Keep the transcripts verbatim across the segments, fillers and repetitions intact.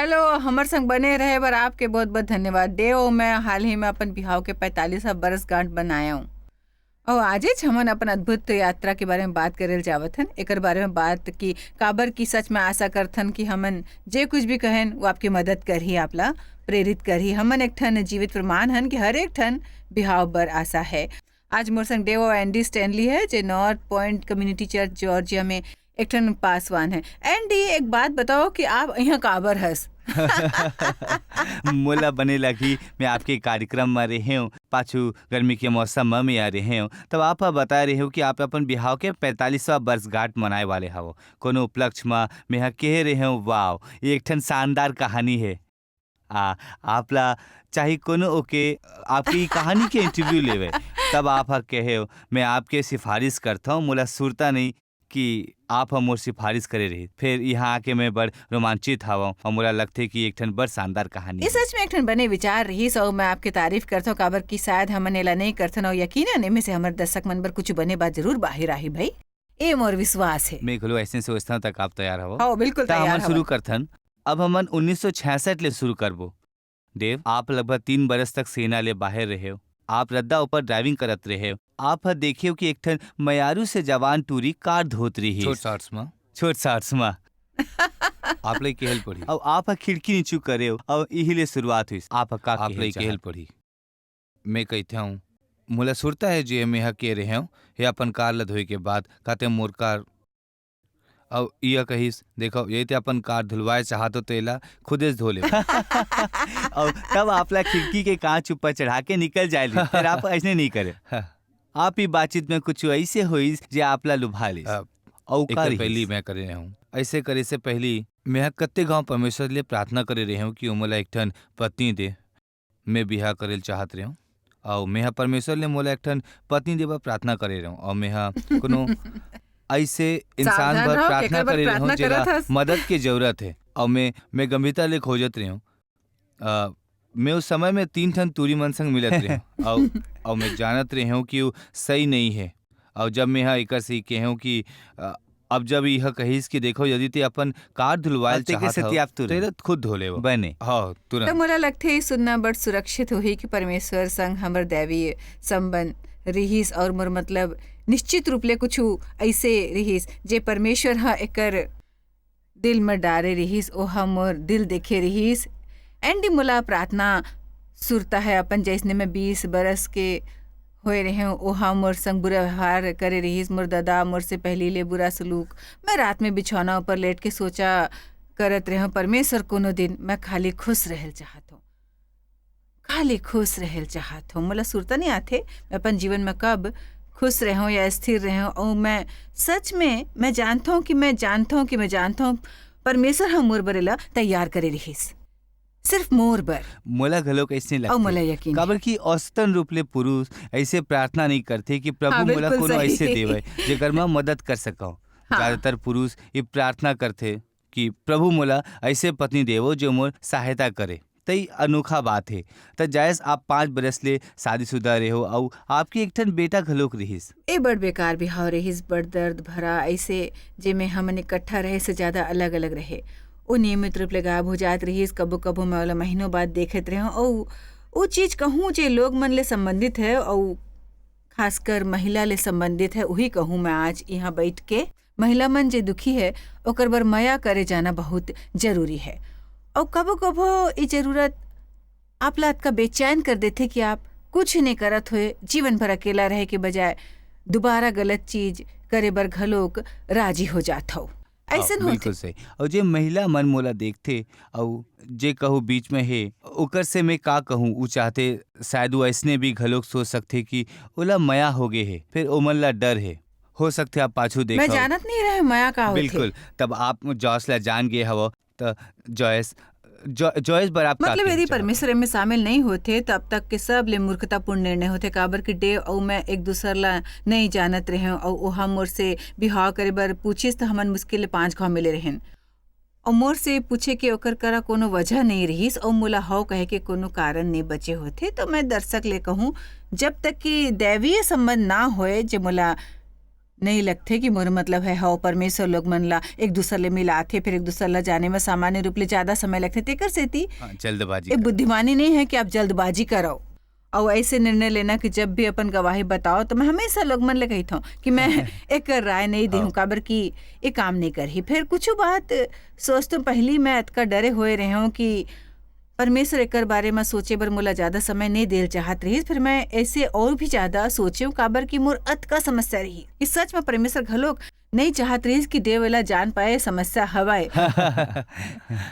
Hello, हमर संग बने रहे बर आपके बहुत-बहुत धन्यवाद। देव, मैं हाल ही में अपन बिहाव के पैंतालीसवाँ बरसगांठ मनाए हूँ। अउ आजेच हमन अपन अद्भुत यात्रा के बारे में बात करे ल जावत हन। एकर बारे में बात कि काबर कि सच में आशा करथन कि हमन जे कुछ भी कहेन, वो आपके मदद करही, आपला प्रेरित करही। हमन एक ठन जीवित प्रमाण हन कि हर एक ठन बिहाव बर आशा है। आज मोर संग देव अउ एंडी स्टैनली है, जे north point community church Georgia में एक ठन पासवान है। एंडी, एक बात बताओ कि आप यहाँ काबर हस? मोला बने लगही, मैं आपके कार्यक्रम म रेहेंव, पाछू गर्मी के मौसम म मैं आ रेहेंव, तब आप ह बता रेहेव कि आप अपन बिहाव के पैंतालीसवाँ बरसगांठ मनाए वाले हव। कोनो उपलक्ष्य म मैं ह कहे रेहेव, "वाव, ये एक ठन शानदार कहानी हे।" आ, आप ला चाहे कोनो ओके, आपकी कहानी के इंटरव्यू लेवे, तब आप ह कहेव, "मैं आपके सिफारिश करथव, मोला सुरता नहीं कि आप ह मोर सिफारिश करे रही।" फिर यहाँ आके मैं बड़ रोमांचित हवं अउ मोला लगथे कि एक ठन बड़ शानदार कहानी ये हे। सच में एक ठन बने विचार रहिस अउ मैं आपके तारीफ करथव, काबर कि शायद हमन एला नहीं करथन अउ यकीनन एमे से हमर दर्शक मन बर कुछ बने बात जरूर बाहिर आही भाई। ए मोर विश्वास हे। मैं घलो ऐसे सोचथव, तक आप तैयार हवव? हाँ, बिल्कुल त तैयार हमन शुरू हवन। करथन। अब हमन उन्नीस सौ छियासठ ले शुरू करबो। देव, आप लगभग तीन बरस तक सेना ले बाहर रहेव। आप रद्दा ऊपर ड्राइविंग करत रहेव। आप ह देखेव कि एक ठन मयारू से जवान टूरी कार धोत रहिस। छोट शॉर्ट्स म। छोट शॉर्ट्स म। आप ले कहल पड़ी। अउ आप ह खिड़की नीचू करेव, अउ इही ले शुरुआत हुई। आप ह का आप कहे ले कहल चाहत? पड़ी। मैं कहते हूँ, मोला सुरता है जे मैं ह के रहेव, हे अपन कार ल धोए के बाद, कहते मोर कार। अउ इया कहिस, "देखो, यदि ते अपन कार धुलवाए चाहत हो, तो एला खुदे से धो ले।" अउ तब आपला खिड़की के कांच ऊपर चढ़ा के निकल जाए ले। फिर आप ऐसने नहीं करे। हाँ। आप ही बातचीत में कुछ ऐसे होइस जे आपला लुभा लेस। अब अउ का एकर रहिस? पहली मैं करे हूँ। ऐसे करे से पहली मैं ह कत्ते गांव परमेश्वर ले प्रार्थना करे रहे हूँ कि ओ मोला एक ठन पत्नी दे। मैं बिहा करे ल चाहत रहे हूँ। अउ मैं ह परमेश्वर ले मोला एक ठन पत्नी देबर प्रार्थना करे रहे हूँ। अउ मैं ह कोनो ऐसे इंसान सावधान बर रहो, प्रार्थना केकर बर करे रहे हूँ, प्रार्थना जेला करत हस। मदद के जरूरत है। अउ मैं, मैं गंभीरता ले खोजत रहे हूँ। अ, मैं उस समय में तीन ठन टूरी मन संग मिलत रहे हूँ। अउ, अउ मैं जानत रहे हूँ कि वो सही नहीं है। अउ जब मैं ह एकर से कहे हूँ कि, अ, अब जब यह कहिस कि देखो, यदि ते अपन कार धुलवाए ल हाँ, ते चाहत कइसे हव, ते आप तुरंत? ते खुद धो लेवो। बने। हाँ, तुरंत। त मोला लगथे, ये सुनना बड़ सुरक्षित होही कि परमेश्वर संग हमर दैवीय संबंध रिहिस, और मोर मतलब निश्चित रूप ले कुछु ऐसे रिहिस, जे परमेश्वर ह एकर दिल म डारे रिहिस, ओहा मोर दिल देखे रिहिस। एंडी मोला प्रार्थना सुरता है अपन, जैसने मैं बीस बरस के होए रहेंव, ओहा मोर संग बुरा व्यवहार करे रिहिस, मोर ददा मोर से पहली ले बुरा सलूक। मैं रात में बिछौना ऊपर लेट के सोचा करत रहेंव, "परमेश्वर, कोनो दिन मैं खाली खुश रहल चाहत हूँ, खाली खुश रहल चाहत हूँ।" मोला सुरता नहीं आथे, मैं अपन जीवन में कब खुश रहेंव या स्थिर रहेंव, अउ मैं सच में, मैं जानत हूँ कि मैं जानत हूँ कि मैं जानत हूँ, परमेश्वर ह मोर बर एला तैयार करे रिहिस, सिर्फ मोर बर। मोला घलो कइसने अउ लगथे। मोला यकीन काबर हे। कि औसतन रूप ले पुरुष ऐसे प्रार्थना नहीं करथे कि प्रभु हाँ, मोला बिल्कुल कोनो सही। ऐसे देवय, जेकर मैं मदद कर सकंव। हाँ। ज्यादातर पुरुष ये प्रार्थना करथे कि प्रभु मोला ऐसे पत्नी देवो, जो मोर सहायता करे। तई अनोखा बात हे। त जायस, आप पाँच बरस ले शादीशुदा रहे हो, अउ आपके एक ठन बेटा घलोक रिहिस। ए बड़ बेकार बिहाव रिहिस, बड़ दर्द भरा, ऐसे जेमे हमन इकट्ठा रहे से ज्यादा अलग-अलग रहे। ओ नियमित रूप ले गायब हो जात रिहिस, कभू-कभू मैं ओला महीनों बाद देखत रहेंव, अउ ओ चीज कहूँ जे लोग मन ले संबंधित है, अउ खासकर महिला ले संबंधित है, उही कहूँ मैं आज यहाँ बैठ के। महिला मन जे दुखी है, ओकर बर मया करे जाना बहुत जरूरी है। अउ कभो-कभो ई जरूरत आपला अतका बेचैन कर देथे कि आप कुछ नहीं करत हुए जीवन भर अकेला रहे के बजाय दोबारा गलत चीज करे बर घलोक राजी हो जात हव। हाँ, ऐसन होथे। बिल्कुल सही। अउ जे महिला मन मोला देखथे अउ जे कहूँ बीच में हे, ओकर से मैं का कहूँ, ऊ चाहथे, शायद वो ऐसने भी घलोक सोच सकथे कि ओला मया हो गे हे, फिर ओमन ला डर हे। हो सकथे आप पाछू मैं देखव। जानत नहीं रहे मया का होथे। बिल्कुल, तब आप जॉयस ला जान गे हव, त जॉयस, जॉ-, जॉयस बर आप का मतलब, कहना यदि चाहत? परमेश्वर एमे शामिल नहीं होथे, त अब तक के सब ले मूर्खतापूर्ण निर्णय होथे, काबर कि डेव अउ मैं एक दूसर ला नहीं जानत रहेंव, अउ ओहा मोर से बिहाव करे बर पूछिस, त हमन मुश्किल ले पाँच घाव मिले रहेन। अउ मोर से पूछे के ओकर करा कोनो वजह नहीं रहिस, अउ मोला हव कहे के कोनो कारण नहीं बचे होथे, त मैं दर्शक ले कहूँ, जब तक कि दैवीय संबंध ना होए, जे मोला नहीं लगथे कि मोर मतलब है, हव, परमेश्वर लोग मन ला एक दूसर ले मिलाथे, फिर एक दूसर ला जाने में सामान्य रूप ले ज्यादा समय लगथे, तेकर सेती हाँ, जल्दबाजी एक कर। बुद्धिमानी नहीं है कि आप जल्दबाजी करो। और ऐसे निर्णय लेना कि जब भी अपन गवाही बताओ, तो मैं हमेशा लोग मन ले कहिथौं कि मैं एक राय नहीं देहूं, हाँ। काबर कि ये काम नहीं करही। फिर कुछ बात सोच तो पहली मैं अतका डरे हुए रहे हूँ कि परमेश्वर एकर बारे म सोचे बर मोला ज्यादा समय नइ देल चाहत रिहिस। फिर मैं ऐसे और भी ज्यादा सोचेंव, काबर कि मोर अतका समस्या रिहिस। इस सच म परमेश्वर घलोक नइ चाहत रिहिस कि देव एला जान पाए समस्या हवय।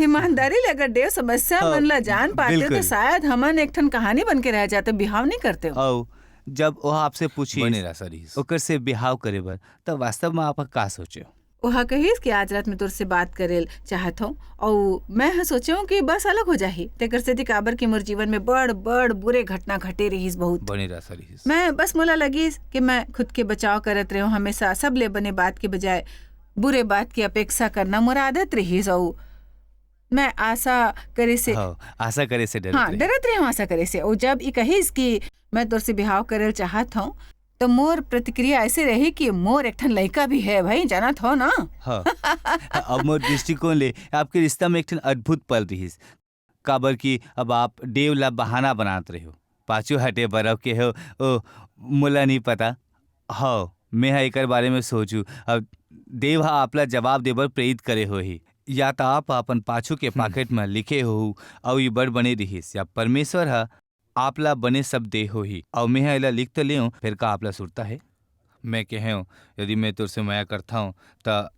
ईमानदारी ले अगर देव समस्या हाँ, मन ला जान पाते, तो बिल्कुल। शायद हमन एक ठन कहानी बन के रह जाते, बिहाव नइ करते। अउ जब वो आपसे पूछिस, बने रह सरिस। ओकर से बिहाव करे बर, तब वास्तव में आप का सोचे? ओहा कहिस कि आज रात में तोर से बात करेल चाहत हौं, अउ मैं ह सोचे हौं कि बस अलग हो जाही। तेकर सेती काबर कि मोर जीवन में बड़ बड़ बुरे घटना घटे रिहिस बहुत। बने रह सरिस। मैं बस मोला लगिस कि मैं खुद के बचाव करत रहे हौं, हमेशा सब ले बने बात के बजाय बुरे बात की अपेक्षा करना मोर आदत रिहिस, अउ मैं आशा करे से हाँ, आशा करे से डरत हाँ, रहे। डरत रहे हौं आशा करे से। अउ जब ई कहिस कि मैं तोर से बिहाव करेल चाहत हौं, तो मोर प्रतिक्रिया ऐसे रही कि मोर एक ठन लइका भी है भाई, जानत हो ना? हाँ। अब मोर दृष्टिकोण ले आपके रिश्ता में एक ठन अद्भुत पल रिहिस, काबर कि अब आप देव ला बहाना बनात रहे हो, पाछू हटे बर अब के हो, ओ, मोला नहीं पता। हव, मेंहा एकर बारे में सोचू। अब देव ह आपला जवाब देबर प्रेरित करे होही, या त आप अपन पाछू के हम्म। पाकेट म लिखे होहू, अउ ई बड़ बने रिहिस, या परमेश्वर ह आपला बने सब दे होही। अउ मेंहा एला लिख त लेंव, फेर का आपला सुरता हे? मैं कहेंव, यदि मैं तोर से मया करथंव, त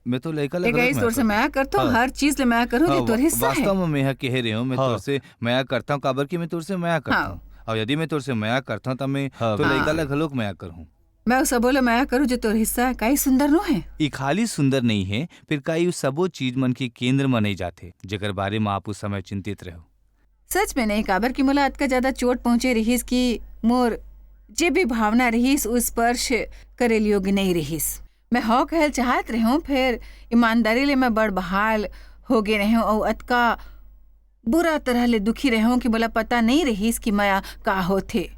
मैं तो लइका ए लगलक guys, मैं तोर से करथंव। मया करथंव, हाँ। हर चीज ले मया करहूं, हाँ, ये तोर वा-, हिस्सा हे। वास्तव में मेंहा कहे रहे हूँ, मैं हाँ। तोर से मया करथंव, काबर कि मैं तोर से मया हाँ। करथंव। अउ यदि मैं तोर से मया करथंव, त मैं हाँ, तो लइका बिल्कुल। ला घलोक मया करहूं। मैं उ सबो ले मया करूं, जो तोर हिस्सा हे। का ई सुंदर नो हे? ई खाली सुंदर नहीं हे, फिर का ई उ सबो चीज मन के केंद्र म नहीं जाथे, जेकर बारे म आप उस समय चिंतित रहो? सच में नहीं, काबर कि मोला अतका ज्यादा चोट पहुंचे रिहिस कि मोर जे भी भावना रिहिस, उ स्पर्श करे ल योग्य नहीं रिहिस। मैं हव कहल चाहत रेहेंव, फेर ईमानदारी ले मैं बड़ बहाल हो गे रेहेंव अउ अतका बुरा तरह ले दुखी रेहेंव कि मोला पता नहीं रिहिस कि मया का होथे।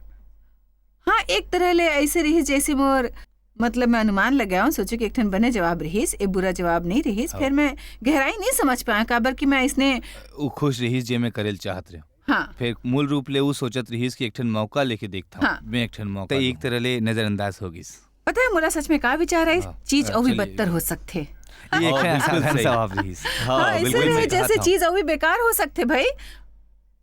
हाँ, एक तरह ले ऐसे रिहिस जैसे मोर, मतलब मैं अनुमान लगाएंव, सोचेंव कि एक ठन बने जवाब रिहिस, ए बुरा जवाब नहीं रिहिस। हाँ। फेर मैं गहराई नहीं समझ पाएंव, काबर कि मैं इसने उ खुश रिहिस जे मैं करेल चाहत रेहेंव। हाँ। फेर मूल रूप ले उ सोचत रिहिस कि एक ठन मौका लेके देखथंव। हाँ। मैं एक ठन मौका त एक दूंगा। तरह ले नजरअंदाज हो गिस। पता हे मोला सच में का विचार आइस? हाँ, चीज हाँ, अउ भी चलिए। बदतर हो सकथे। ये एक हाँ, ठन बिल्कुल साधारण सही। सवाल रिहिस। हाँ, हाँ, बिल्कुल ऐसे सही। जैसे चीज अउ भी बेकार हो सकथे भाई।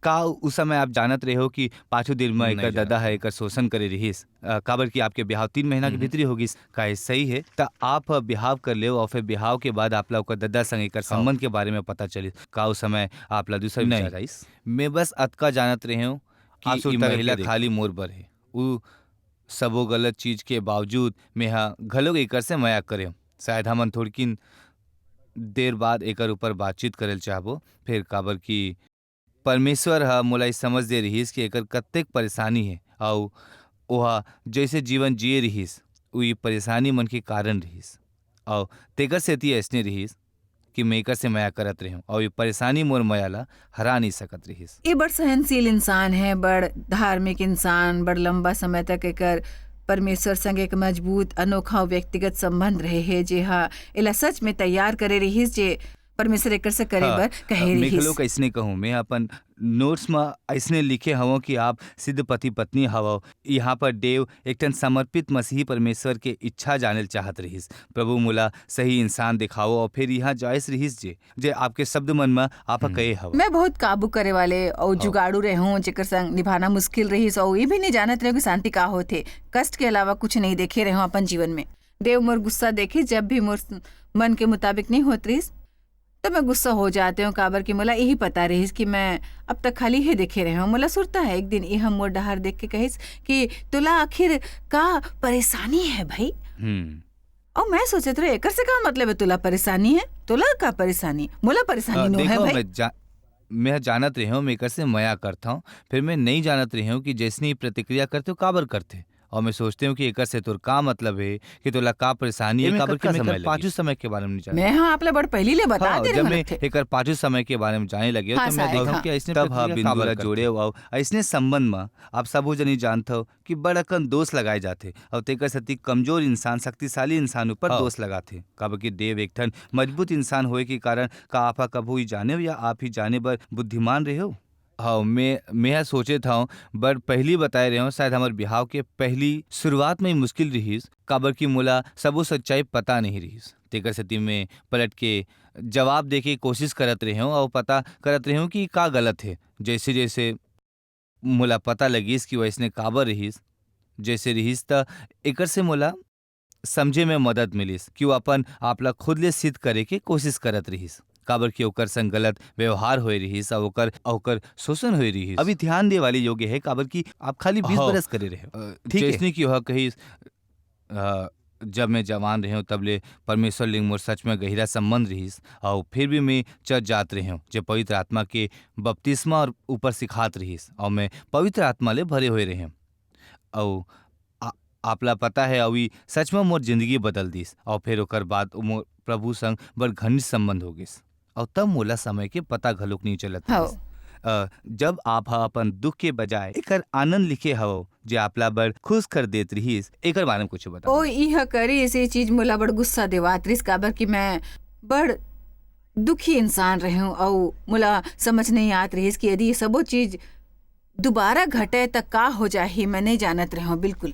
का उस समय आप जानत रहे हो कि पाछू दिन म नहीं एकर जानत ददा ह रहे। एकर शोषण करे रिहिस? अ, काबर कि आपके बिहाव तीन महीना के हम्म। भीतरी हो गिस। का ये सही हे? त आप ह बिहाव कर लेव अउ फेर बिहाव के बाद आप ला ओकर ददा संग एकर हाँ। संबंध के बारे में पता चलिस। का उस समय आप ला दूसरा नहीं। विचार आइस? मैं बस अतका जानत रहे हूँ कि आप ई सुरता महिला करके देखो। खाली मोर बर हे। उ सबो गलत चीज के बावजूद मेंहा घलोक एकर से मया करेंव। शायद हमन थोड़किन देर बाद एकर ऊपर बातचीत करेल चाहबो, फेर काबर कि परमेश्वर ह मोला ई समझ दे रिहिस कि एकर कतेक परेशानी हे, अउ ओहा जइसे जीवन जिए रिहिस, उ ई परेशानी मन के कारण रिहिस, अउ तेकर सेती अइसने रिहिस कि मैं एकर से मया करत रेहेंव, अउ ये परेशानी मोर मया ला हरा नहीं सकत रिहिस। ये बड़ सहनशील इंसान हे, बड़ धार्मिक इंसान, बड़ लंबा समय तक एकर परमेश्वर संग एक मजबूत, अनोखा अउ व्यक्तिगत संबंध रहे हे, जे हा एला सच में तैयार करे रिहिस, जे परमेश्वर एकर से करे हाँ, बर कहे मैं रिहिस। घलो कइसने कहूँ, मैं अपन नोट्स म अइसने लिखे हवं कि आप सिद्ध पति पत्नी हवव। यहाँ पर देव एक ठन समर्पित मसीही परमेश्वर के इच्छा जानेल चाहत रिहिस। प्रभु मोला सही इंसान दिखाओ, अउ फेर यहाँ जॉयस रिहिस जे, जे आपके शब्द मन म आप हम्म। कहे हव। मैं बहुत काबू करे वाले अउ अउ। जुगाड़ू रहे हूँ, जेकर संग निभाना मुश्किल रिहिस, अउ ये भी नहीं जानत रहे कि शांति का होथे। कष्ट के अलावा कुछ नहीं देखे रहे हूँ अपन जीवन में। देव मोर गुस्सा देखे, जब भी मोर स-, मन के मुताबिक नहीं होत रिहिस, तो मैं गुस्सा हो जाते हूँ, काबर कि मोला यही पता रहिस कि मैं अब तक खाली ही देखे रहे हूँ। मोला सुरता है, एक दिन ये हम मोर डहार देख के कहिस कि तोला आखिर का परेशानी है भाई? हम्म। और मैं सोचत रहे, एकर से का मतलब है, तोला परेशानी है? तोला का परेशानी? मोला परेशानी अ, नो है देखो, भाई। मैं जा-, मैं जानत रहे हूँ, मैं एकर से मया करता हूँ, फिर मैं नहीं जानत रहे हूँ कि जैसनी प्रतिक्रिया करते हो, काबर करते। और मैं सोचते हूँ कि एकर से तोर का मतलब है, कि तोला का परेशानी है, एमे काबर कि कतका मैं समय एकर लगे? पाछू समय के बारे में नहीं जानता। मैं हाँ आप ला बड़ पहली ले बता हाँ, दे जब रहे मैं लगथे। एकर पाछू समय के बारे में जाने लगे, हाँ, तो मैं शायद, देखा हाँ। कि ऐसने तब प्रक्रिया बिंदु काबर ला करथे। जोड़े अउ ऐसने संबंध म आप सबो जनी जानथव कि बड़ अकन दोष लगाए जाथे, अउ तेकर सेती कमजोर इंसान शक्तिशाली इंसान ऊपर हाँ। दोष लगाथे, काबर कि देव एक ठन मजबूत इंसान होए के कारण का आप हा कभू ही जाने हो या आप ही जाने बर बुद्धिमान रहे हो? हाँ, मैं मैं हा सोचे था, बड़ पहली बताए रहे हो, शायद हमारे बिहाव के पहली शुरुआत में ही मुश्किल रहीस, काबर कि मोला सबो सच्चाई पता नहीं रहीस। तेकर सेती मैं पलट के जवाब दे के कोशिश करत रहे हूँ और पता करत रहे हूँ कि का गलत है। जैसे जैसे मोला पता लगिस कि वैसने काबर रहीस, जैसे रहीस, त एकर से मोला समझे में मदद मिलिस कि वो अपन आप ला खुद ले सिद्ध करे के कोशिश करत रहीस, काबर कि ओकर संग गलत व्यवहार होए रहीस और ओकर, ओकर शोषण होए रहीस। अभी ध्यान दे वाली योग्य है, काबर कि आप खाली बीस हाँ। बरस करे रहे हो। अ, ठीक है। जैसने कि वह कहिस, अ, जब मैं जवान रहे हूँ, तब ले परमेश्वर लिंग मोर सच में गहिरा संबंध रहीस, और फिर भी मैं चर्च जात रहे हूँ, जब पवित्र आत्मा के बपतिस्मा और ऊपर सिखात रहीस, और मैं पवित्र आत्मा ले भरे हुए रहे हूँ। और आ, आप ला पता है, अउ ई सच में मोर जिंदगी बदल दिस, और फिर ओकर बाद मोर प्रभु संग बड़ घनिष्ठ संबंध हो गिस, और तब मोला समय के पता घलोक नहीं चलत हाँ। रहिस। अ, जब आप हा अपन दुख के बजाय एकर आनंद लिखे हव, जे आप ला बड़ खुश कर देत रहीस, एकर बारे में कुछ बताओ। ओ इह करिस, ये चीज मोला बड़ गुस्सा देवात रहिस, काबर कि मैं बड़ दुखी इंसान रहे हूँ, अउ मोला समझ नहीं आत रहिस कि यदि ये सबो चीज दोबारा घटे त का हो जाही, मैं नहीं जानत रहे हूँ बिल्कुल।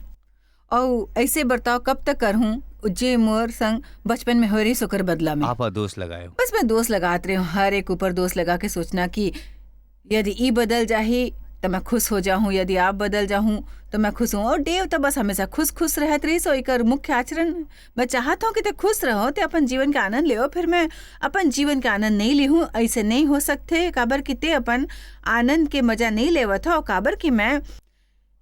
अउ ऐसे बर्ताव कब तक करहूँ, जे मोर संग बचपन में हो रहिस ओकर बदला में। आप हा दोष लगाए हो। बस मैं दोष लगात रहे हूँ, हर एक ऊपर दोष लगा के सोचना कि यदि ई बदल जाही त मैं खुश हो जाहूँ, यदि आप बदल जाहूँ त मैं खुश हूँ। और देव त बस हमेशा खुश खुश रहत रहिस, और एकर मुख्य आचरण मैं चाहत हूँ कि ते खुश रहो, ते अपन जीवन के आनंद लेओ, फिर मैं अपन जीवन के आनंद नहीं लेहूँ, ऐसे नहीं हो सकथे, काबर कि ते अपन आनंद के मजा नहीं लेवत हो, काबर कि मैं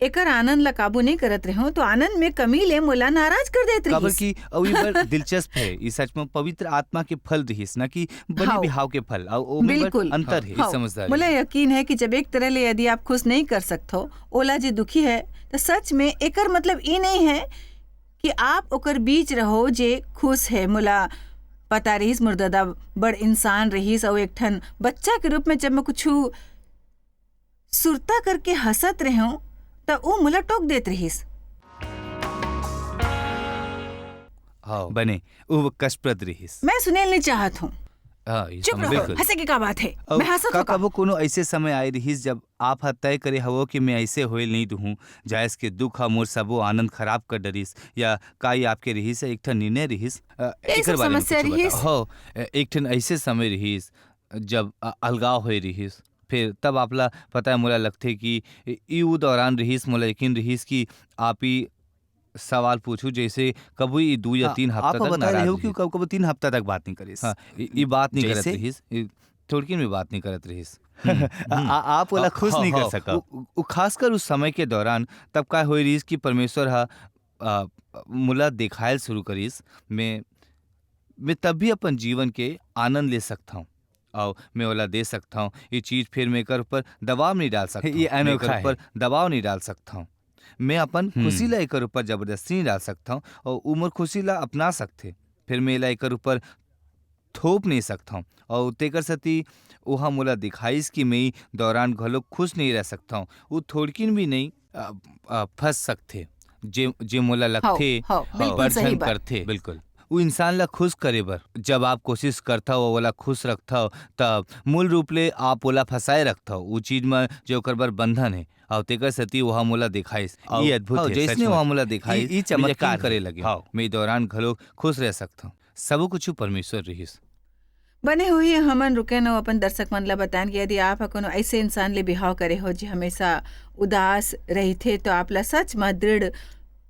एकर आनंद ला काबू नहीं करत रहे हूँ, तो आनंद में कमी ले मोला नाराज कर देत काबर रहिस। कि अउ ई बड़ दिलचस्प है, ई सच में पवित्र आत्मा के फल रहिस, ना कि बने हाँ। बिहाव के फल। अउ ओ में बड़ बिल्कुल। अंतर है, हाँ। समझदारी। मोला यकीन है कि जब एक तरह ले यदि आप खुश नहीं कर सकत हो ओला जे दुखी है, तो सच में एकर मतलब ई नहीं है कि आप ओकर बीच रहो जे खुश है। मोला पता रहिस, मोर दादा बड़ इंसान रहिस, अउ एक ठन बच्चा के रूप में जब मैं कुछ सुरता करके हंसत रहे हूँ, त ऊ मोला टोक देत रहिस। हाँ। बने, वो कष्टप्रद रहिस। मैं सुने नहीं चाहत हूँ। हाँ, ये चुप समझ रहो, बिल्कुल। हंसे की का बात है? अउ मैं हंसत का हूँ का? कबो कोनो ऐसे समय आए रहिस, जब आप हा तय करे हवो कि मैं ऐसे होए नहीं दूहूँ, जायस के दुख हा मोर सबो आनंद खराब कर डरिस, या का ये आपके रहिस है, एक ठन निर्णय रहिस? अ, यही एकर सब बारे में समस्या कुछ बताओ। रहिस। हो, ए-, एक ठन ऐसे समय रहिस, जब अ, अलगाव होए रहिस, फिर तब आप ला पता है, मोला लगथे कि ई, ई उ दौरान रहिस, मोला यकीन रहिस कि आप ई सवाल पूछू, जैसे कबू ई दू या हाँ, तीन हफ्ता आप तक बता रहे नाराज हो कि रहिस। कब-कब तीन हफ्ता तक बात नहीं करिस। हाँ, ई, ई बात नहीं करत जैसे? रहिस, ई थोड़किन भी बात नहीं करत रहिस। हम्म, आ, हम्म। आ, आप ओला हाँ, खुश हाँ, नहीं कर हाँ। सका। उ, उ, उ खासकर उस समय के दौरान तब का होए रहिस कि परमेश्वर हा, आ, मोला दिखायल शुरू करिस, मैं, मैं तब भी अपन जीवन के आनंद ले सकता हूँ, और मैं ओला दे सकता हूँ। ये चीज फिर मैं एकर ऊपर दबाव नहीं डाल सकता ये हूँ, मैं अनोखा एकर है। ऊपर दबाव नहीं डाल सकता हूँ। मैं अपन हम्म। खुशी ला एकर ऊपर जबरदस्ती नहीं डाल सकता हूँ, और उ मोर खुशी ला अपना सकथे, फिर मैं एला एकर ऊपर थोप नहीं सकता हूँ। और तेकर सेती ओहा मोला दिखाइस कि मैं ई दौरान घलो खुश नहीं रह सकता हूँ। वो थोड़किन भी नहीं, अ, अ, फंस सकथे, जे, जे मोला लगथे, हव, बिल्कुल सही बरझन बात। करथे। बिल्कुल। वो इंसान ला खुश करे बर जब आप कोशिश करथव, ओला खुश रखथव, त मूल रूप ले आप ओला फंसाए रखथव, वो चीज म जे ओकर बर बंधन है। और तेकर सेती ओहा मोला दिखाइस। अउ, ये अद्भुत अउ है, जैसने सचमुच। ओहा मोला दिखाइस, ई, ई मैं यकीन चमत्कार करे है। लगे हव। मैं ई दौरान घलो खुश रह सकथव। सबो कुछ परमेश्वर रहिस। बने होही, हमन रुकेन अउ अपन दर्शक मन ला बताएन कि यदि आप ह कोनो ऐसे इंसान ले बिहाव करे हो, जे हमेशा उदास रहिथे, तो आप ला सच म दृढ़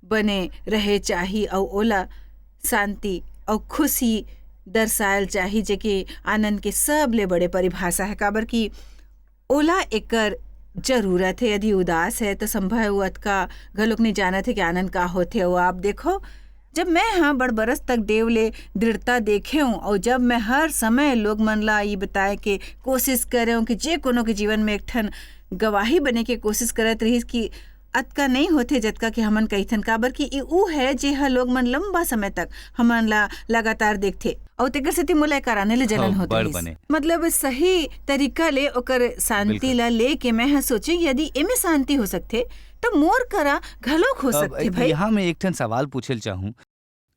बने रहे चाही अउ ओला शांति अउ खुशी दर्शायल चाही, जे कि आनंद के सबले बड़े परिभाषा है, काबर कि ओला एकर जरूरत है। यदि उदास है, तो संभव है वो अतका घलोक नहीं जानत है कि आनंद का होथे। अउ आप देखो, जब मैं हाँ बड़ बरस तक देव ले दृढ़ता देखे हूँ, और जब मैं हर समय लोग मन ला ये बताए के कोशिश करे हूँ कि जे कोनो के जीवन में एक ठन गवाही बने के कोशिश करत रहिस कि अतका नइ होथे, जतका कि हमन कहिथन, काबर कि ई ऊ हे, जे ह लोग मन लंबा समय तक हमन ला लगातार देखथे। अउ तेकर सेती मोला एकर आने ले जलन हाँ, होत बड़ रहिस। बने। मतलब, सही तरीका ले ओकर शांति बिल्कुल। ला लेके मैं ह सोचे, यदि एमे शांति हो सकथे, त मोर करा घलोक हो अब सकथे, भाई। यहाँ मैं एक ठन सवाल पूछे ल चाहूँ,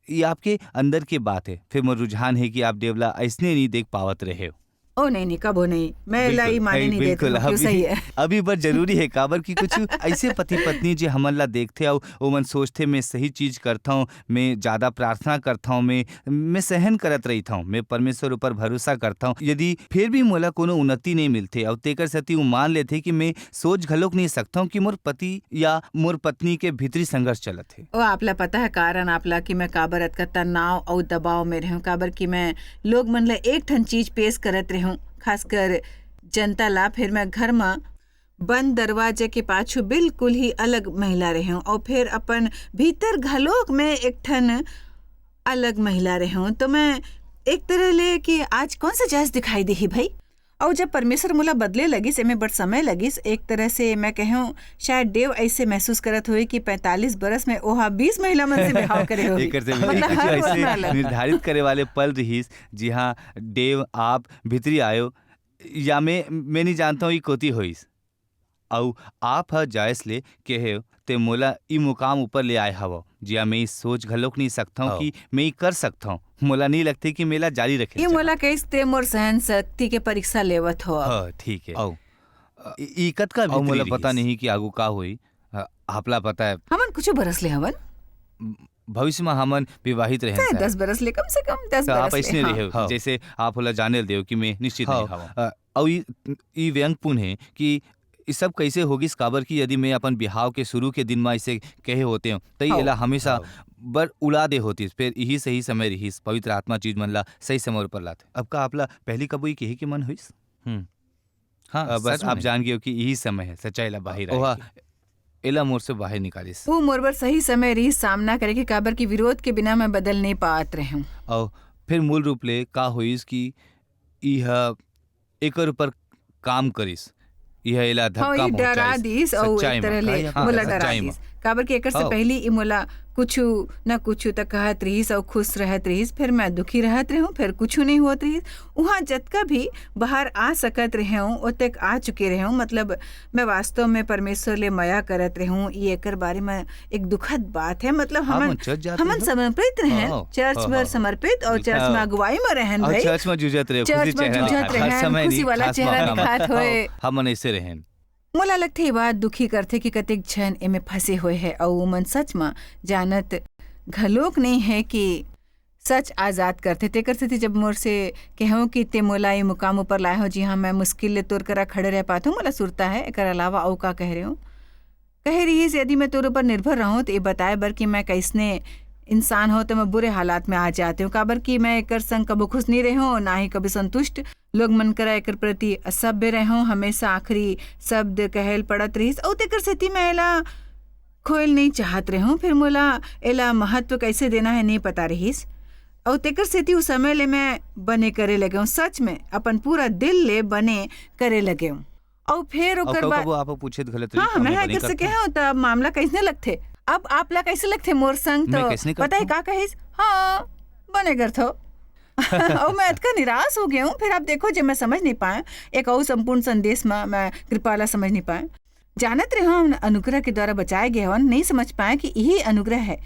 ये आपके अंदर के बात है, फिर मोर रुझान है कि आप देव ला अइसने नहीं देख पावत रहे हो। ओ नहीं, नहीं, कबो नहीं। मैं बिल्कुल, लाई माने नहीं, नहीं देते बिल्कुल, हो, क्यों अभी, सही है? अभी बर जरूरी है, काबर कि कुछ ऐसे पति पत्नी जे हमन ला देखथे अउ ओमन सोचथे, "मैं सही चीज करथौं, मैं ज्यादा प्रार्थना करथौं, मैं, मैं सहन करत रहिथौं, मैं परमेश्वर ऊपर भरोसा करथौं। यदि फिर भी मोला कोनो उन्नति नहीं मिलथे अउ तेकर सेती वो मान लेथे कि मैं सोच घलोक नहीं सकथौं कि मोर पति या मोर पत्नी के भीतरी संघर्ष चलत हे।" ओ, आपला पता है कारण आपला कि मैं काबर अतका तनाव अउ दबाव में रहूं, काबर कि मैं लोग मन ला एक ठन चीज पेश करत रहूं, खासकर जनता ला। फिर मैं घर म बंद दरवाजे के पाछू बिल्कुल ही अलग महिला रहूं, अउ फिर अपन भीतर घलोक में एक ठन अलग महिला रहूं। तो मैं एक तरह ले कि आज कौन सा जायज दिखाई देही भाई? अउ जब परमेश्वर मोला बदले लगिस, एमे बड़ समय लगिस। एक तरह से मैं कहूं, शायद देव ऐसे महसूस करत होही कि पैंतालीस बरस में ओहा बीस महिला मन से बिहाव करे होही। एकर से भी मतलब, कुछ हर रोज ऐसे में अलग। निर्धारित करे वाले पल रिहिस, जिहां देव आप भीतरी आयो, या मैं, मैं नहीं जानता हूं, ई कोती होइस। अउ आप ह जायस ले कहेव, ते मोला ई मुकाम ऊपर ले आए हवव, जिया मैं ई सोच घलोक नहीं सकथंव हव। कि मैं ई कर सकथंव। मोला नहीं लगथे कि मेला जारी रखे ये जाना। मोला कहिस, "ते मोर सहन शक्ति के परीक्षा लेवत हो।" हाँ, ठीक है। अउ, ई, ई कतका अउ भीतरी मोला पता रिहिस। नहीं कि आगू का होई। अ, आपला पता है। हमन कुछ बरस ले हवन। भविष्य में हमन विवाहित रहन चाहे शायद। दस बरस ले, कम से कम दस तो आप बरस ले, ऐसने हाँ। रहे हो, हाँ। जैसे आप होला जाने देव कि मैं निश्चित हाँ। नहीं हवं। अ, अउ ई, ई व्यंगपूर्ण है कि ई सब कैसे होगिस, काबर कि यदि मैं अपन बिहाव के शुरू के दिन म इसे कहे होते हो, त ई हाँ। एला हमेशा हाँ। बर उड़ा दे होतिस। फिर यही सही समय रहिस, पवित्र आत्मा चीज मन ला सही समय पर लाथे। अब का आपला पहली कबो ई कहे के मन होइस? हम्म। हाँ, अ, बस सच आप में। जान गए हो कि यही समय है सच्चाई ला बाहर आए ओहा, के। एला मोर से बाहर निकालिस। वो मोर बर सही समय रहिस सामना करे के, काबर कि विरोध के बिना मैं बदल नहीं पात रहूं। अउ फिर मूल रूप ले का होइस कि इह एकर ऊपर काम करिस, इह एला हाँ, धक्का ये डरा पहुंचाइस, दिस अउ सच्चाई एक तरह म। ले हाँ, मोला डरा सच्चाई म। दिस, काबर कि एकर से हाँ। पहली ई मोला कुछु न कुछु त कहत रहिस अउ खुश रहत रहिस, फिर मैं दुखी रहत रहूं, फिर कुछु नहीं होत रहिस। उहाँ जतका भी बाहर आ सकत रहेंव, ओतेक आ चुके रहेंव। मतलब, मैं वास्तव में परमेश्वर ले मया करत रहेंव। ये एकर बारे में एक दुखद बात है। मतलब, हाँ, हमन, मन चर्च जाते हमन हो? समर्पित रहेन, हाँ, चर्च हाँ, भर हाँ, हाँ। समर्पित और चर्च हाँ। में अगुवाई में रहेन और भाई। चर्च में जूझत रहे, चर्च खुशी में चेहरा जूझत दिखात, हर रहेन, समय खुशी नहीं वाला खास चेहरा मौका में। दिखात होए। हाँ, हमन ऐसे रहेन। मोला लगथे, ये बात दुखी करथे कि कतेक झन एमे फंसे होए है, अउ ओमन सच म जानत घलोक नहीं है कि सच आजाद करथे। तेकर सेती जब मोर से कहेंव कि ते मोला ये मुकाम ऊपर लाए हो, जी हाँ, मैं मुश्किल ले तोर करा खड़े रह पाथों, मोला सुरता है, एकर अलावा अउ का कह रहे हो? कहे रहिस, यदि मैं तोर ऊपर निर्भर रहूं, तो ये बताए बर कि मैं कैसने इंसान हो, तो मैं बुरे हालात में आ जाते हूँ, काबर कि मैं एकर संग कबो खुश नहीं रहे हूँ, ना ही कभी संतुष्ट। लोग मन करा एकर प्रति असभ्य रहे हूँ, हमेशा आखिरी शब्द कहेल पड़त रहिस, अउ तेकर सेती मैं एला खोएल नहीं चाहत रहे हूँ। फिर मोला एला महत्व कैसे देना है, नहीं पता रहिस, अउ तेकर सेती उस समय ले मैं बने करे लगे हूँ, सच में अपन पूरा दिल ले बने करे लगे हूँ। अउ फिर अउ ओकर कभू बाद कभू आप पूछे त घलो हाँ, तरीका मैं में बने एकर से करथन। कहे हूँ, त मामला कैसने लगथे? अब आप ला कैसे लगथे मोर संग? मैं तो कैसने पता है करथन? का कहिस? हाँ, बने करथो। अउ मैं अतका निराश हो गए हूँ। फिर आप देखो, जे मैं समझ नहीं पाए, एक अउ संपूर्ण संदेश में मैं कृपा ला समझ नहीं पाए। जानत रहे हूँ, अनुग्रह के द्वारा बचाए गए हवन, नहीं समझ पाए कि यही अनुग्रह है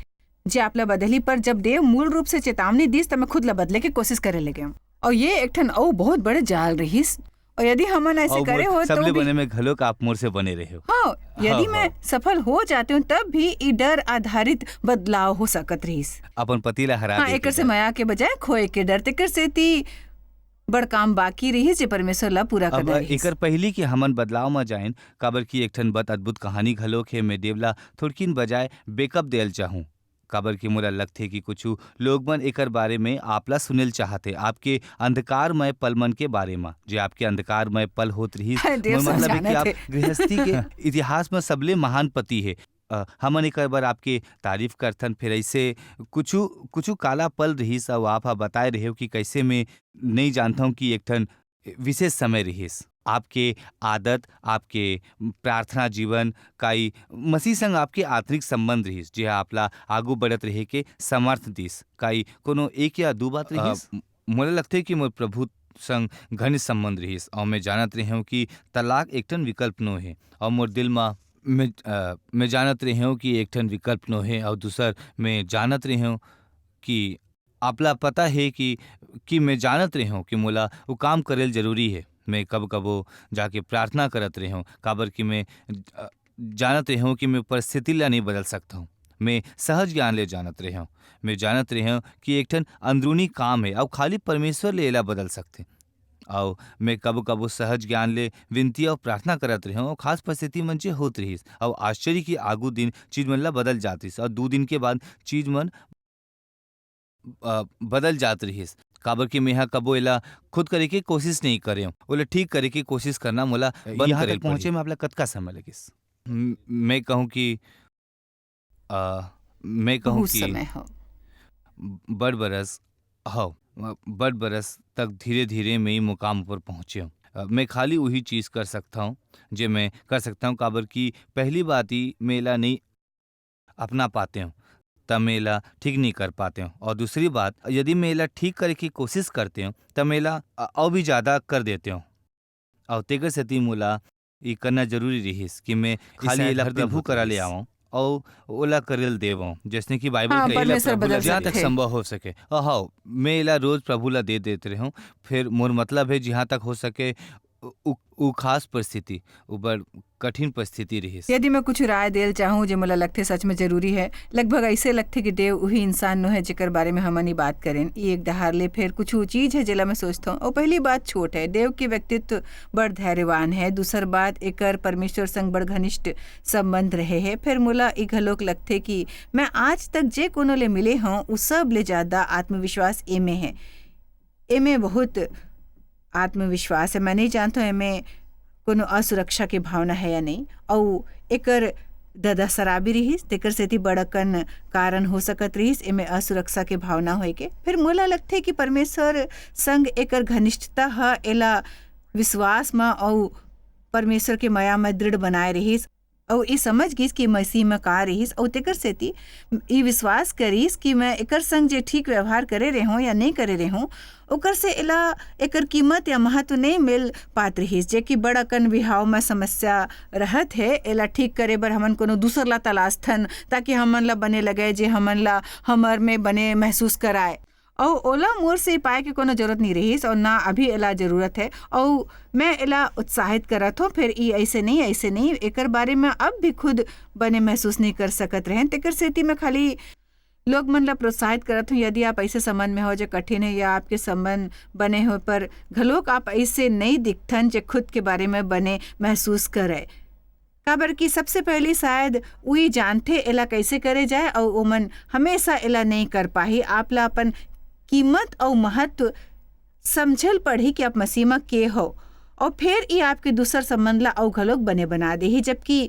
जे आप ला बदली। पर जब देव मूल रूप से चेतावनी दिस, त मैं खुद ला बदले के कोशिश करे लगे हूँ। अउ ये एक ठन अउ बहुत बड़े जाल रहिस। अउ यदि हमन ऐसे अउ मोर करे हो, तो सबले भी बने में घलोक आप मोर से बने रहे हो। हाँ, यदि हाँ, मैं हाँ। सफल हो जाते हूँ, तब भी ई डर आधारित बदलाव हो सकत रहिस। अपन पति ला हरा हाँ, दे के एकर से डर। मया के बजाय खोए के डर। तेकर सेती बड़ काम बाकी रहिस, जे परमेश्वर ला पूरा अब करना रहिस। एकर पहिली कि हमन बदलाव म जाएन, काबर कि एक ठन बत अद्भुत कहानी घलोक हे, मैं देव ला थोड़किन बजाय backup देल चाहूँ। काबर कि मोला लगथे कि कुछु लोग मन एकर बारे में आप ला सुनेल चाहत हे, आपके अंधकारमय पल मन के बारे म, जे आपके अंधकारमय पल होत रिहिस। अरे, देव मोर मतलब हे कि समझाना आप थे। गृहस्थी के इतिहास म सबले महान पति हे। अ, हमन एकर बर आपके तारीफ करथन, फिर ऐसे कुछु, कुछु काला पल रिहिस, अउ आप ह बताए रहेव कि कैसे मैं नई जानथव कि एक ठन विशेष समय रिहिस। आपके आदत, आपके प्रार्थना जीवन, काई मसीह संग आपके आंतरिक संबंध रिहिस, जे आपला आगू बढ़त रहे के समर्थ दिस? काई कोनो एक या दू बात अ, रिहिस? म-, मोला लगथे कि मोर प्रभु संग घनिष्ठ संबंध रिहिस, अउ मैं जानत रहेंव कि तलाक एक ठन विकल्प नो हे, अउ मोर दिल म मैं, अ, मैं जानत रहेंव कि एक ठन विकल्प नो हे, अउ दूसर मैं जानत रहेंव कि आपला पता हे कि, कि मैं जानत रहेंव कि मोला वो काम करेल जरूरी हे। मैं कब-कबो जाके प्रार्थना करत रहेंव, काबर कि मैं, अ, जानत रहेंव कि मैं परिस्थिति ला नहीं बदल सकत हूँ। मैं सहज ज्ञान ले जानत रहेंव। मैं जानत रहेंव कि एक ठन अंदरूनी काम हे, अउ खाली परमेश्वर ले एला बदल सकथे। अउ मैं कबो-कबो सहज ज्ञान ले विनती अउ प्रार्थना करत रहेंव, अउ खास परिस्थिति मन जे होत रिहिस, अउ आश्चर्य कि आगू दिन चीज मन ला बदल जात रिहिस, अउ दू दिन के बाद चीज मन, अ, बदल जात रिहिस, काबर कि मेंहा कबो एला खुद करे के कोशिश नहीं करेंव, ओला ठीक करे के कोशिश करना मोला बंद यहाँ करे तक पहुँचे पड़ही। में आपला कतका समय लगिस? म-, मैं कहूँ कि, अ, मैं कहूँ बहुत कि समय हो। बड़ बरस, हव, बड़ बरस तक धीरे-धीरे मैं ई मुकाम ऊपर पहुँचे हूँ। अ, मैं खाली उही चीज कर सकता हूँ, जे मैं कर सकता हूँ, काबर कि पहली बात ई मैं एला नहीं अपना पाते हूँ, त मैं एला ठीक नहीं कर पाते हूँ। और दूसरी बात, यदि मैं एला ठीक करे की कोशिश करते हूँ, त मैं एला अ, अउ भी ज्यादा कर देते हूँ। अउ तेकर सेती मोला ई करना जरूरी रिहिस कि मैं ई खाली शायद एला हर दिन प्रभु होत करा ले रिहिस। आवंव अउ ओला करे ल देवंव, जइसने कि बाइबल हाँ, कहे, "एला परमेश्वर प्रभु ला बदल दे जहाँ तक सकथे। संभव हो सके।" अ, हव, मैं एला रोज प्रभु ला दे देत रेहेंव। फिर मोर मतलब हे, जिहाँ तक हो सके, उ, उ, उ खास परिस्थिति, उ बड़ कठिन परिस्थिति रिहिस। यदि मैं कुछ राय देल चाहूँ, जे मोला लगथे सच में जरूरी हे, लगभग अइसे लगथे कि देव उही इंसान नो हे, जेकर बारे में हमन ई बात करेन। ई एक डहार ले फेर कुछ चीज हे, जेला मैं सोचथंव। अउ पहली बात छोट हे, देव के व्यक्तित्व बड़ धैर्यवान हे। दूसर बात, एकर परमेश्वर संग बड़ घनिष्ठ संबंध रहे हे। फेर मोला ई घलोक लगथे कि मैं आज तक जे कोनो ले मिले हंव, उ सब ले ज्यादा आत्मविश्वास एमे हे। एमे बहुत आत्मविश्वास हे। मैं नहीं जानथंव एमे कोनो असुरक्षा के भावना हे या नहीं। अउ एकर ददा शराबी रिहिस, तेकर सेती बड़ अकन कारण हो सकत रिहिस एमे असुरक्षा के भावना होए के। फिर मोला लगथे कि परमेश्वर संग एकर घनिष्ठता ह एला विश्वास म अउ परमेश्वर के मया म दृढ़ बनाए रिहिस। अउ ई समझ गिस कि मसीह म का रिहिस, अउ तेकर सेती ई विश्वास करिस कि मैं एकर संग जे ठीक व्यवहार करे रेहों या नहीं करे रेहों, ओकर से एला एकर कीमत या महत्व नहीं मिल पात रिहिस, जे कि बड़ अकन बिहाव म समस्या रहत हे। एला ठीक करे बर हमन कोनो दूसर ला तलाशथन, ताकि हमन ला बने लगे, जे हमन ला हमर में बने महसूस कराए। अउ ओला मोर से पाए के कोनो जरूरत नहीं रहिस, अउ ना अभी एला जरूरत हे, अउ मैं एला उत्साहित करत हों। फिर ई ऐसे नहीं, ऐसे नहीं, एकर बारे में अब भी खुद बने महसूस नहीं कर सकत रहें। तेकर सेती मैं खाली लोग मन ला प्रोत्साहित करत हों, यदि आप ऐसे संबंध में हो जो कठिन है या आपके संबंध बने हो, पर घलोक आप ऐसे नहीं दिखथन जे खुद के बारे में बने महसूस करे। काबर कि सबसे पहली शायद उई जानथे एला कैसे करे जाए, अउ ओमन हमेशा एला नहीं कर पाही। आप ला अपन कीमत अउ महत्व समझल पड़ही कि आप मसीह म के हो, अउ फेर ई आपके दूसर संबंध ला अउ घलोक बने बना देही। जबकि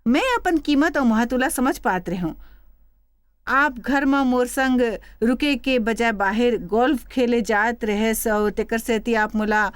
मैं अपन कीमत अउ महत्व ला समझ पात रेहों। आप घर म मोर संग रुके के बजाय बाहर गोल्फ खेले जात रहेस, अउ तेकर सेती आप मोला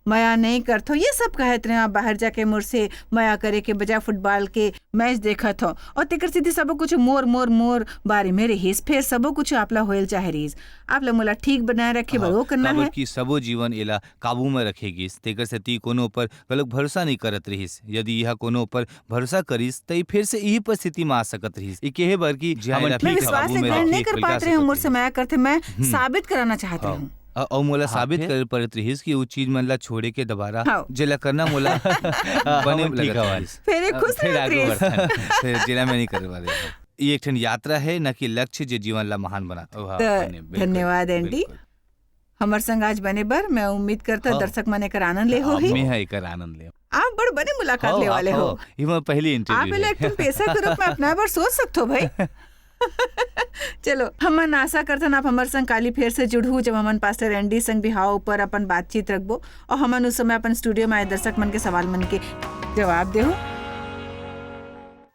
मया नहीं करथो, ये सब कहत रहे। आप बाहर जाके मोर से मया करे के बजाय फुटबॉल के मैच देखत हो, अउ तेकर सेती सबो कुछ मोर, मोर, मोर बारे में रहिस। फेर सबो कुछ आप ला होयल चाहे रहिस, आप ला मोला ठीक बनाए रखे बर हाँ, वो करना काबर है। कि सबो जीवन एला काबू में रखे गिस, तेकर सेती कोनो ऊपर घलोक भरोसा नहीं करत रहिस। यदि यह कोनो ऊपर भरोसा करिस, त ई फेर से इही परिस्थिति में आ सकत रहिस। ई केहे बर कि जे हमन एला मैं ठीक विश्वास काबू ले में ग्रहण रखे, नहीं कर पात रहे हूँ, मोर से मया करथे, मैं हम्म। साबित कराना चाहत हाँ। हूँ। अ-, अउ मोला हाँ, साबित फिर? करे पड़त रहिस कि वो चीज मन ला छोड़े के दोबारा हाँ। जेला करना मोला हाँ, बने हमन ठीक लगत हवन। रहिस। फिर ये अ, खुश फिर रहत आगे रहिस। बढ़थन। फिर जेला मैं नहीं करे वाले हूँ। ये एक ठन यात्रा है, न कि लक्ष्य, जे जीवन ला महान बनाथे। ओ हाँ, त बने, बिल्कुल, धन्यवाद, एंडी। बिल्कुल। हमर संग आज बने बर, मैं उम्मीद करता हाँ। दर्शक मन एकर आनंद ले हाँ, होही। मैं हा एकर आनंद ले। आप बड़ बने मुलाकात हाँ, ले आप वाले हो। हो। ये मैं पहली interview आप एला है। एक ठन पेशा के रूप में अपनाए बर सोच सकथो भाई। चलो, हमन आशा करथन आप हमर संग काली फेर से जुड़हू, जब हमन पास्टर एंडी संग बिहाव ऊपर अपन बातचीत रखबो, अउ हमन उस समय अपन स्टूडियो में आए दर्शक मन के सवाल मन के जवाब देहू।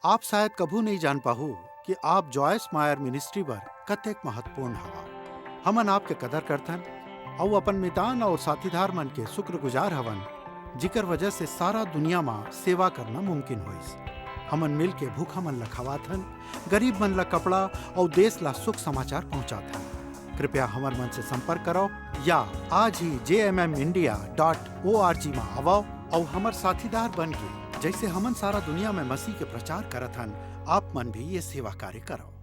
आप शायद कभू नहीं जान पाहू कि आप जॉयस मायर मिनिस्ट्री बर कतेक महत्वपूर्ण हवा। हमन आपके कदर करथन अउ अपन मितान अउ साथीदार मन के शुक्रगुजार हवन, जिकर वजह से सारा दुनिया म सेवा करना मुमकिन होइस। हमन मिल के भूखा मन ल खवाथन, गरीब मन ल कपड़ा अउ देश ल सुख समाचार पहुंचाथन। कृपया हमर मन से संपर्क करव या आज ही J M M India dot O R G म आवव अउ हमर साथीदार बन के, जइसे हमन सारा दुनिया में मसीह के प्रचार करत हन, आप मन भी ये सेवा कार्य करव।